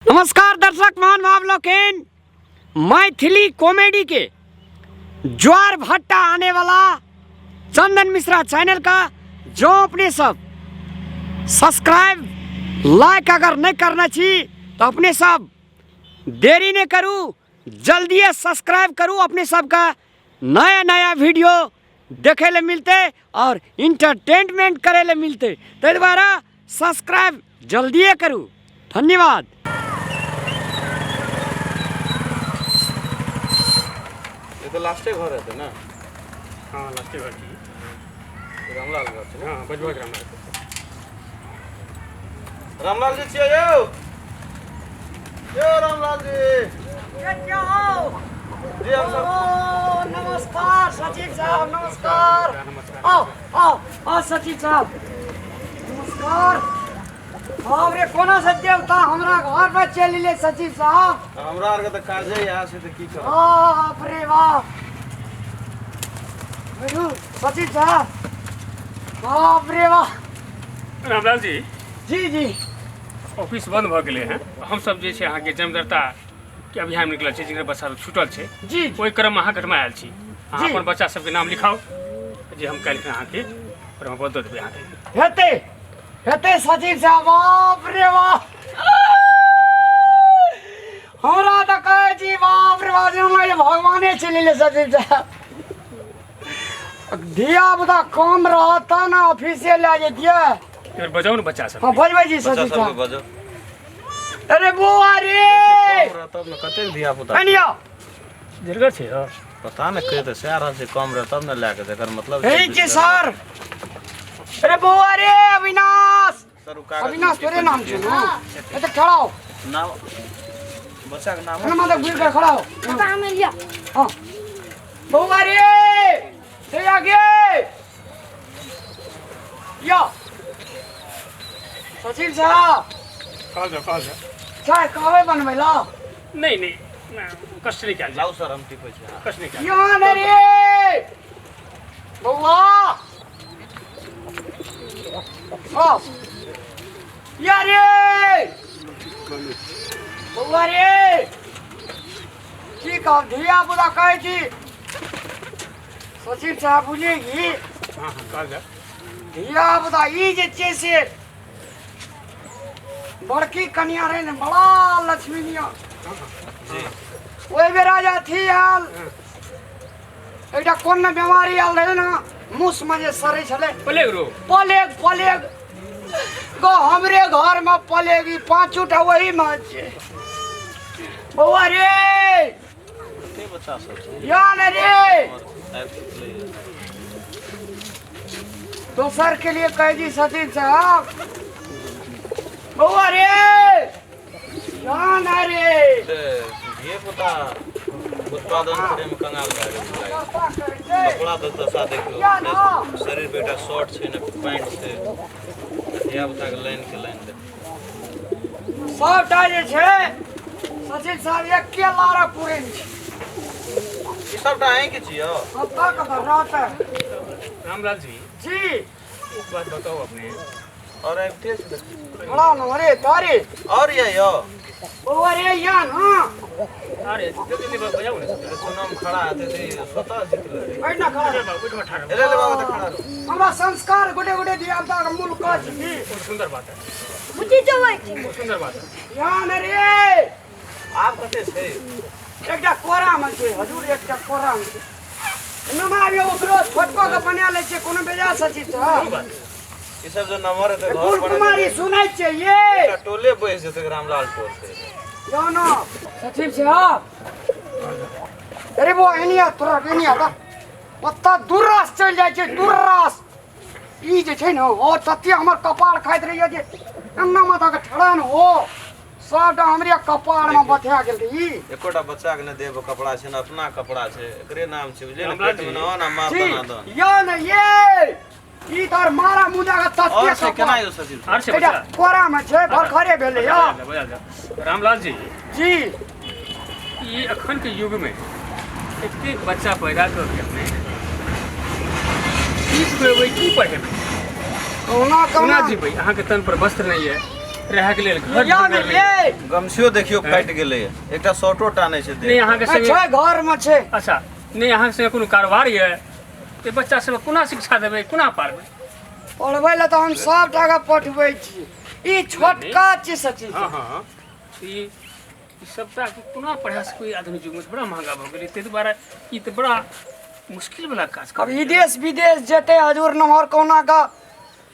नमस्कार दर्शक महानुभाव लोकनि, मैथिली कॉमेडी के ज्वार भट्टा आने वाला चंदन मिश्रा चैनल का जो अपने सब सब्सक्राइब लाइक अगर नहीं करना छी तो अपने सब देरी नहीं करू, जल्दी सब्सक्राइब करू। अपने सबका नया नया वीडियो देखे ले मिलते और इंटरटेनमेंट करे ले मिलते, ताहि द्वारा सब्सक्राइब जल्दिए करू। धन्यवाद। ये तो लास्टे घर हेतै ने? हाँ, लास्टे घर छी। रामलाल घर छै ने? हाँ, बजबा के रामलाल। रामलाल जी छियै यौ? यौ रामलाल जी। जी हम सब ओ नमस्कार सचिव साहब, नमस्कार। नमस्कार। आओ आओ आओ सचिव साहब, नमस्कार। बाप रे, कोना से देवता हमरा घर पर चलि एलै सचिव साहब। हमरा आरके तऽ काजे इएह छै तऽ की करब। बाप रे बाप, बैठू सचिव साहब। बाप रे बाप। रामलाल जी। जी जी। ऑफिस बंद भऽ गेलै हँ। हमसब जे छै अहाँके जन्मदाता के अभियान में निकलल छै, जिनकर बच्चा सब छूटल छै। जी। ओहि क्रम में अहाँके ओहिठमा आयल छी। अहाँ जी। अपन बच्चा सबके नाम लिखाउ, जे हम काल्हि अहाँके प्रमाणपत्र दऽ देबै अहाँके। हेतै हेतै सचिव साहब। बाप रे बाप, हमरा तऽ कहै छी बाप रे बाप, जेना लागै भगवाने चलि एलै सचिव साहब। धिया पुता कम रहत तऽ ने ऑफिसे लए जैतियै। एक बेर बजाउ ने बच्चा सब। हँ, बजबै छी बच्चा सचिव सबके साहब। बजो। अरे बौआ रे, कम रहत तब ने, कतेक धिया पुता एनिया जरगर छै हँ। पता नहि कहि तऽ सएह रहल छै, कम रहत तब ने लए कऽ, एकर मतलब हे छै सर। अरे बौआ रे, अविनाश। सर, ओ कागज अविनाश में तोरे नाम की छौ ने? एते खड़ा हो। नाम बच्चा के नाम ना मतलब घुर कर खड़ा हो। पापा, हमें लिया। हाँ बौआ रे, से आगे यो सचिन साहब। कहल जाउ, कहल जाउ। चाय कहबै बनबै ला? नहि नहि, कष्ट नहि कयल जाउ। लाउ सर, हम टिपै छी। कष्ट नहि कयल। यहाँ ने रे बौआ, आओ या रे बौआ रे, की कहब धिया पुता कहै छी सचिन साहब, बुझलियै की? हँ हँ, कहल जाउ। धिया पुता ई जे छै से बड़की कनिया रहै ने, बड़ा लक्ष्मीनिया। जी। ओहि बेरा जे अथी आयल, एकटा कोन ने बेमारी आयल रहै ने, मुसमे जे सड़ै छलै। प्लेग रोग। प्लेग, प्लेग गो हमरे घरमे प्लेग, ई पाँचू टा ओहीमे छै बौआ रे। कते बच्चा सब छै? या ने रे। आबि चुकलैए। दोसर के लिए कह दी सचिन साहब। बौआ रे, या ने रे। से धिये पुता उत्पादन करे में कंगाल भए गेल छै। कपड़ा तऽ दशा देखियौ ने, शरीर पे एकटा शर्ट छै ने पैंट छै, धिया पुता के लाइन के लाइन देख। सबटा जे छै सचिन साहब एके लारा पुरैन छै। ई सबटा अहीं के छियौ? अब तक रहतै। रामलाल जी। जी। एक बात बताउ अपने। और आबिते छै देखै छी। खड़ा न रे तारे। और ये यौ। बौआ रे, या न। अरे जल्दी जल्दी बजाउ ने। चुनाव खड़ा हेतै तऽ ई स्वतः जीतलै। बैठ ना, खड़ा। अरे बाबू, बैठो, ठाढ़। ले ले बाबू, तऽ खड़ा रहो। हमरा संस्कार गोटे गोटे धिया पुता के मूल काज छी। बहुत सुंदर बात है। बुझी जबै छी। बहुत सुंदर बात है। या न रे। आब कते छै? एकटा कोरा मे छै हजूर, एकटा कोरा मे छै। नमा आबियो, ओकरो छोटको के बना लै छियै, कोनो बेजा सचिव साहब। ई सब जे नंबर हेतै घर फूल पर कुमारी सुनै छियै ये? एकटा टोले बैस जेतै, रामलाल टोल से। जाओ ना सचिव साहब। अरे बो एनिया, तोरा एनिया दा ओतऽ दूररास चलि जाइ छै दूररास। ई जे छै ने, ओ तते हमर कपार खाइत रहैया जे एना माथा के ठड़ा ने हो, सबटा हमरे कपार में बथया गेल रही। एकोटा बच्चा के ने देब कपड़ा छै ने अपना कपड़ा छै, एकरे नाम छै, बुझलियै ने? रामलाल पेट में जी। न ना मार जी। दना दन। यो ने ये ई तोर मारा मुदा के तते और से केना कपार। यौ सचिव? आर छै एकटा बच्चा? कोरा में छै, भरखरे भेलै यौ। बजा जाउ, बजा जाउ। रामलाल जी। जी। ई अखन के युग में एतेक बच्चा पैदा कऽ के अपने की खुएबै, की पढ़ेबै, कहुना कोना कहुना जीबै? अहाँके तन पर वस्त्र नहि यऽ, रहैके लेल घर या ढंगर नहि नहि। ये गमछियो देखियौ फाटि गेलै एकटा शर्टो टा नहि छै नहि देह अहाँके नहि संगे छै घरमे छै। अच्छा, नहि अहाँके संगे कोनो कारोबार यऽ तऽ बच्चा सबके कोना शिक्षा देबै, कोना पालबै? पढ़बै लए तऽ हम सब टाका पठबै छी, ई छोटका छी सचिव। हँ हँ, ई ई सबटा कोना पढ़ा सकै आधुनिक युगमे? तऽ बड़ा महगा भऽ गेलै, ताहि दुआरे ई तऽ बड़ा मुश्किल वला काज अब विदेश विदेश जेतै हजूर नमहर कहुना कऽ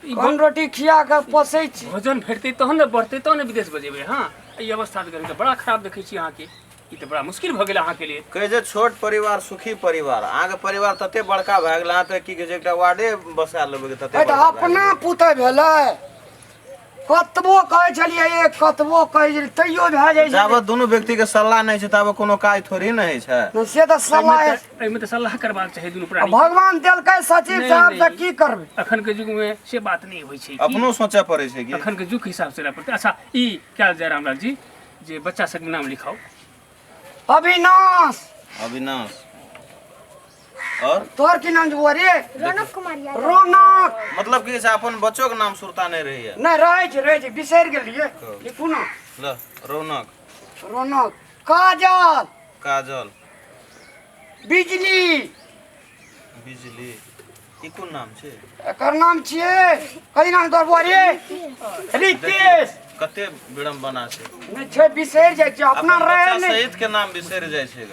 ई कम रोटी खिया कऽ पोसै छी। भोजन भेटतै तहन ने बढ़तै, तहन ने विदेश बजेबै। हँ, ई अवस्था तऽ बड़ा खराब देखै छी अहाँके, ई तऽ बड़ा मुश्किल भऽ गेल अहाँके लिए। कहै छै छोट परिवार सुखी परिवार, अहाँके परिवार तते बड़का भए गेल, अहाँ तऽ की कहै छै एकटा वार्डे बसा लेबै तते तऽ बड़का भए अपना गेल। पुतै भेलै, कतबो कहै छलियै एक कतबो कहै छलियै तैयो भए जाइ छै। जाबत दुनू व्यक्ति के सलाह नहि छै ताबत कोनो काज थोड़ी ने होइ छै। नहि, से तऽ सलाह एहिमे तऽ सलाह करबाक चाही दुनू प्राणी। भगवान देलकै सचिव नहि, साहब तऽ नहि। की करबै, अखन के युग में से बात नहीं होइ छै, अपनो सोचऽ पड़ै छै कि अखन के युग के हिसाब से चलऽ पड़तै। अच्छा, ई कयल जाय रामलाल जी जे बच्चा सबके नाम लिखाउ। अविनाश। अविनाश और तोहर की नाम छौ रे? रौनक कुमार यादव। रौनक। मतलब की छै अपन बच्चो के नाम सुरता नहि रहैया? नहि रहै छै, रहै छै, बिसरि गेलियै। लिखू ने। ल रौनक। रौनक, काजल। काजल। बिजली। बिजली, ई कोन नाम छै? एकर नाम छियै, कथी नाम तोहर बुआ रे? रितेश। कते विडम्बना छै। नहि छै, बिसरि जाइ छै अपना अपन रहै बच्चा नहि सहित के नाम बिसरि जाइ छै।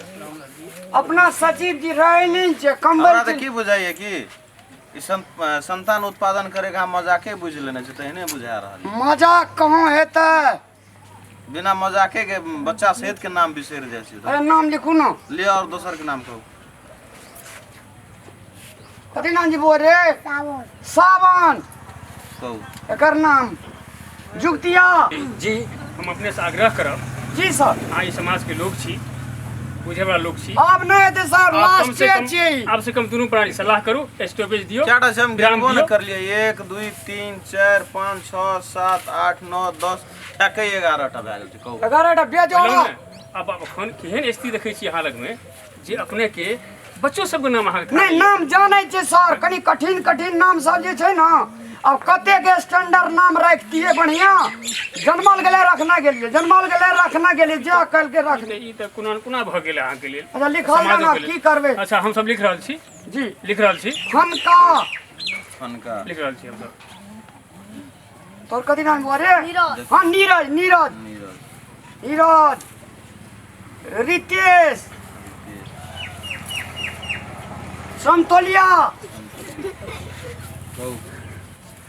अपना सचिव जी रहै नहि छै कमबै हमरा तऽ छै। की बुझाइए कि ई संतान उत्पादन करे के अहाँ मजाके बुझि लेने छै, तेहने बुझा रहल यऽ। मजाक कहाँ हेतै, बिना मजाके के बच्चा सहित के नाम बिसरि जाइ छै। अरे नाम लिखू ने। लिअ और दोसर के नाम कहू। कथी नाम छै बौआ रे? सावन। सावन। कहू। एकर नाम जुगतिया जी। हम अपने से आग्रह करब। जी सर। अहाँ ई समाज के लोग छी, बुझे वाला लोग छी। आब नहि हेतै सर, आब कम लास्ट से कम छियै। आब से कम दुनू प्राणी सलाह करू, स्टॉपेज दियौ, चारिटा छै, हम विराम गिनबो नहि दियौ। करलियै। 1 2 3 4 5 6 7 8 9 10 ठकै 11 टा भए गेल छै। कहू। 11 टा बेजोड़ा। बुझलहुँ ने? आब अखन केहन स्थिति देखै छी अहाँ लगमे जे अपने के बच्चो सबके नाम अहाँके नहि नाम जानै छियै सर, कनि कठिन कठिन नाम सब जे छै ने, आब कतेक स्टैंडर्ड नाम राखितियै बढ़िआँ। जनमल गेलै रखना गेलियै, जनमल गेलै रखना गेलियै, जे कलके रखने। ई तऽ कोना कोना भऽ गेल अहाँके लेल। अच्छा लिखल समाजोके जाना लेल। की करबै। अच्छा, हम सब लिख रहल छी। जी लिख रहल छी। फनका। फनका लिख रहल छी हम सब। तोर कथी नाम बुआ रे? नीरज। हाँ नीरज, नीरज। नीरज। नीरज, रितेश, समतोलिया। कहू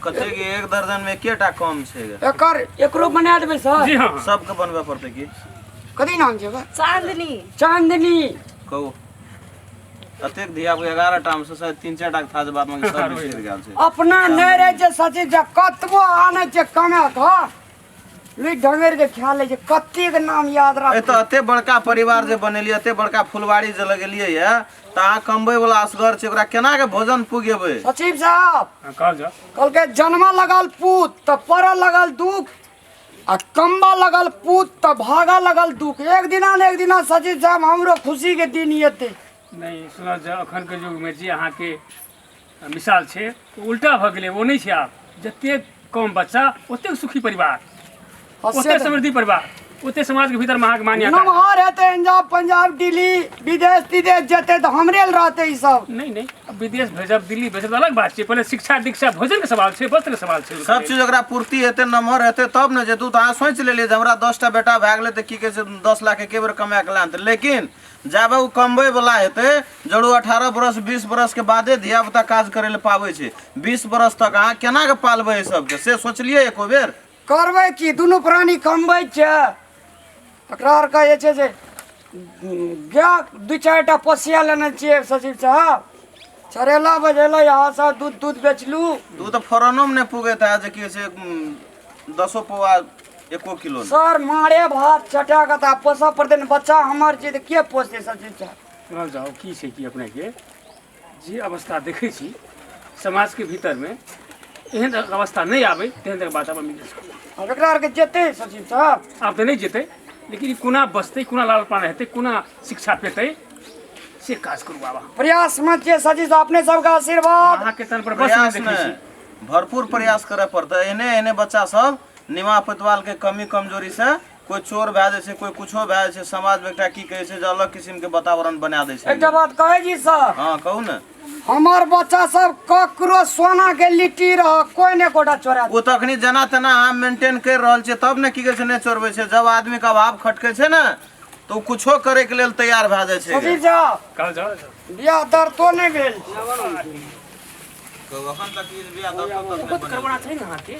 कतेक एक दर्जन में एकेटा कम छै। एकर एकरो बना देबै सर। जी हाँ हाँ। सबके बनबे पड़तै की? कथी नाम छै ओकर? चांदनी। चांदनी। कहू कतेक धिया पुता 11 टा मे से शायद 3 4 टा के था जे बाद में सब बिसरि गेल छै। अपना नहि रहै छै सचिव जे कतबो आनै छै कमे कऽ लुटि ढंगेर के ख्याल लै छै, कतेक नाम याद ए राख। तऽ एते बड़का परिवार जे बनेलियै, एते बड़का फुलवारी जे लगेलियै ये, तऽ अहाँ कमबै वाला असगर छै, ओकरा केना के भोजन पुगेबै? सचिव साहब। हाँ, कहल जाउ। कहलकै जन्म लगल पूत तऽ पड़ऽ लगल दुख, आ कमबा लगल पूत तऽ भागऽ लगल दुख। एक दिना ने एक दिना सचिव साहब हमरो खुशी के दिन एतै। नहि सुनल जाउ, अखन के युग में जे अहाँके मिसाल छै ओ उल्टा भऽ गेलै, ओ नहि छै। आब जतेक कम बच्चा ओतेक सुखी परिवार, ओतेक समृद्धि परिवार, ओतेक समाज के भीतर अहाँके मान्यता। नमहर हेतै पंजाब पंजाब दिल्ली विदेश तिदेश जेतै तऽ हमरे लए रहतै ई सब। नहीं नहीं, अब विदेश भेजब दिल्ली भेजब तऽ अलग बात छै, पहिले शिक्षा दीक्षा भोजन के सवाल छै, वस्त्र के सवाल छै, सब चीज ओकरा पूर्ति हेतै, नमहर हेतै तब ने जेतू। तऽ अहाँ सोचि लेलियै जे हमरा 10 टा बेटा भए गेलै तऽ की कहै छै 10 लाख एके बेर कमा कऽ लानतै, लेकिन जाबे ओ कमबै वाला हेतै जरूर 18 बरस 20 बरस के बादे धिया पुता काज करै लए पाबै छै। 20 बरस तक अहाँ केना के पालबै एहि सबके, से सोचलियै एको बेर? करबै की, दुनू प्राणी कमबै छै, एकरा आरके जे छै से गाय 2 4 टा पोसिया लेने छियै सचिव साहब, चरेला बजेला यहाँ से दूध दूध बेचलू। तू तऽ फोरनोमे नहि पुगैत है जे की छै 10 पौआ 1 किलो नहि। सर मारे भात चटा कऽ तऽ पोसऽ पड़तै ने, बच्चा हमर छै तऽ के पोसतै सचिव साहब? सुनल जाउ की छै कि अपने के जे अवस्था देखै छी समाज के भीतर में एहन तरहक अवस्था नहि आबै तेहन तरहक वातावरण मिल सकैए। आब एकरा आरके जेतै सचिव साहब? आब तऽ नहि जेतै, लेकिन ई कोना बचतै, कोना लाल पान हेतै, कोना शिक्षा पेतै, से काज करू बाबा। प्रयास में छियै सचिव साहब, अपने सबके आशीर्वाद। अहाँके तन पर बस नहि प्रयास देखै छी। नहि, भरपूर प्रयास करय पड़तै। एहने एहने बच्चा सब निमा पतवाल के कमी कमजोरी से कोई चोर भए जाइ छै, कोई कुछो भए जाइ छै। समाज में एकटा की कहै छै जे अलग किस्म के वातावरण बना दै छै। एकटा बात कहै जी सर। हाँ कहू ने। हमर बच्चा सब ककरो सोना के लिट्टी रह कोई ने कोटा चोरा। ओ तखनी जेना तेना अहाँ मेंटेन कर रहल छियै तब ने की कहै छै नहि चोरबै छै। जब आदमी के अभाव खटकै छै ने तऽ ओ कुछो करे के लेल तैयार भए जाइ छै। सजीव साहब कहल जाओ। बियाह दर तो नहीं भेल। कहू अखन तक ई बियाह दर तक नहि बहुत बनेलकै। करवाना छै ने अहाँके।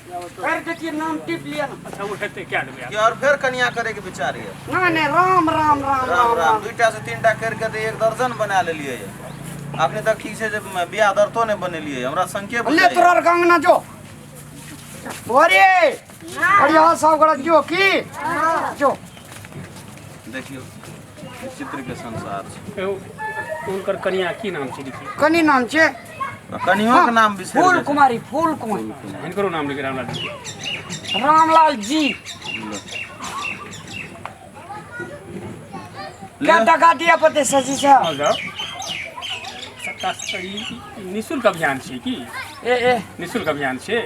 कर देखिए नाम टिप लिया ना। अच्छा ओ हेतै क्या देबै कि और फेर कनिया करे के विचार ये? ना नहीं, राम राम राम राम राम। दुईटा से तीनटा करके तऽ एक दर्जन बना लेलियै ये। अखनी तक ठीक छै जे बियाह दरतो नहि बनेलियै, हमरा संके ले बुझाइए। तोरा गंगना जो अरे अरे यहाँ सब गोरा जो की जो देखियौ विचित्र के संसार छै। एगो हुनकर कनिया की नाम छै लिखी? कनी नाम छै? कनियो के नाम बिसरि फूल गेल छै। कुमारी, फूल कुमारी। हिनकरो नाम लिखी रामलाल जी। रामलाल जी। क्या टका दिया पते सजी साहब? कहल जाओ। सत्ता निःशुल्क अभियान छै की? ए ए निःशुल्क अभियान छै।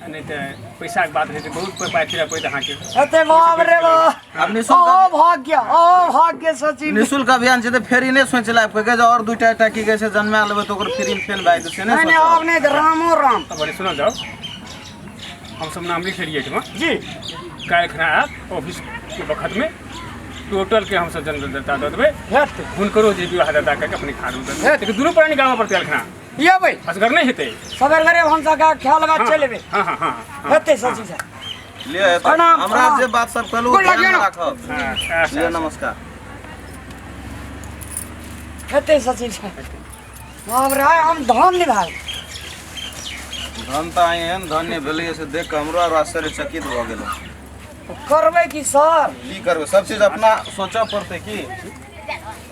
नहि तऽ पैसाके बात रहै तऽ बहुत पाइ तिरऽ पड़ैत अहाँके। एते बाप रे बाप। आब निःशुल्क ओ भाग्य, ओ भाग्य सचिन। निःशुल्क अभियान छै तऽ फेर ई नहि सोचि लायब कहै जे और दुईटा एकटा की कहै छै जन्मा लेबै तऽ ओकर फ्री में फेन भए जेतै, से नहि नहीं नहीं सोचब। आब नहीं तऽ रामो राम। अब अरे सुनल जाओ, हमसब नाम लिख लेलियै एहिठमा। जी। काल्हि खना आयब ऑफिस के बखत में टोटल के हमसब जन्मदाता दऽ देबै। हेतै। हुनकरो जे विवाह दाता करके अपने खाना दऽ देबै। लेकिन दुनू प्राणी गामऽ पड़तै काल्हि खना। अबै। असगर नहि हेतै। सबेर घरे भनसा के ख्याल बात चलि एबै। हाँ हाँ हाँ हाँ। हेतै सचिन साहब। लिअ हेतै। प्रणाम, हमरा प्रणाम। जे बात सब कहलहुँ गोर ध्यान लागियौ ने। राखब। हाँ, अच्छा, लिअ अच्छा। नमस्कार। हेतै सचिन साहब। बाप रे, आइ हम धन नहि भाग। धन तऽ आइ एहन धन्य भेलैए से देख कऽ हमरो आर आश्चर्यचकित भऽ गेलै। करबै की सर? की करबै, सब चीज अपना सोचऽ पड़तै की।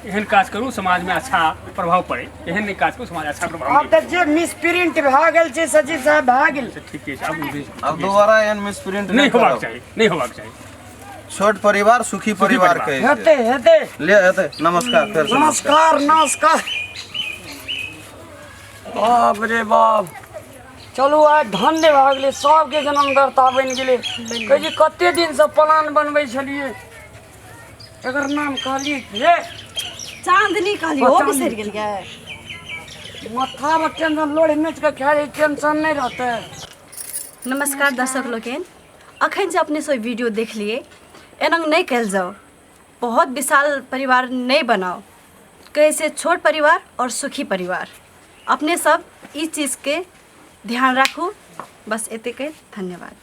एहन काज करू समाज में अच्छा प्रभाव पड़े, एहन नहि काज करू समाज अच्छा प्रभाव आब नहि तऽ जे मिसप्रिंट भए गेल छै सचिन साहब भए गेल। पड़े। ठीके छै, आब आब दोबारा एहन मिसप्रिंट नहि होबाक करब। चाही, नहि होबाक चाही। छोट परिवार सुखी परिवार परिवार। कहै छै। हेतै हेतै। लिअ हेतै। नमस्कार, फेर से नमस्कार नमस्कार। बाप रे बाप, चलू आइ धन्य भए गेलै, सबके जन्मदाता बनि गेलै। कहै छी कते दिनसँ प्लान बनबै छलियै, एकर नाम कहलियै रे चांदनी कहलियै, ओ बिसरि गेलियै। माथा पर टेंशन लोढ़ी नोचि कऽ खाइ रहै, टेंशन नहि रहतै। नमस्कार दर्शक लोकनि, अखन जे अपने सब वीडियो देखलियै, एना नहि कयल जाओ, बहुत विशाल परिवार नहि बनाओ, कहै छै छोट परिवार और सुखी परिवार। अपने सब ई चीजके ध्यान राखू, बस एतेक, धन्यवाद।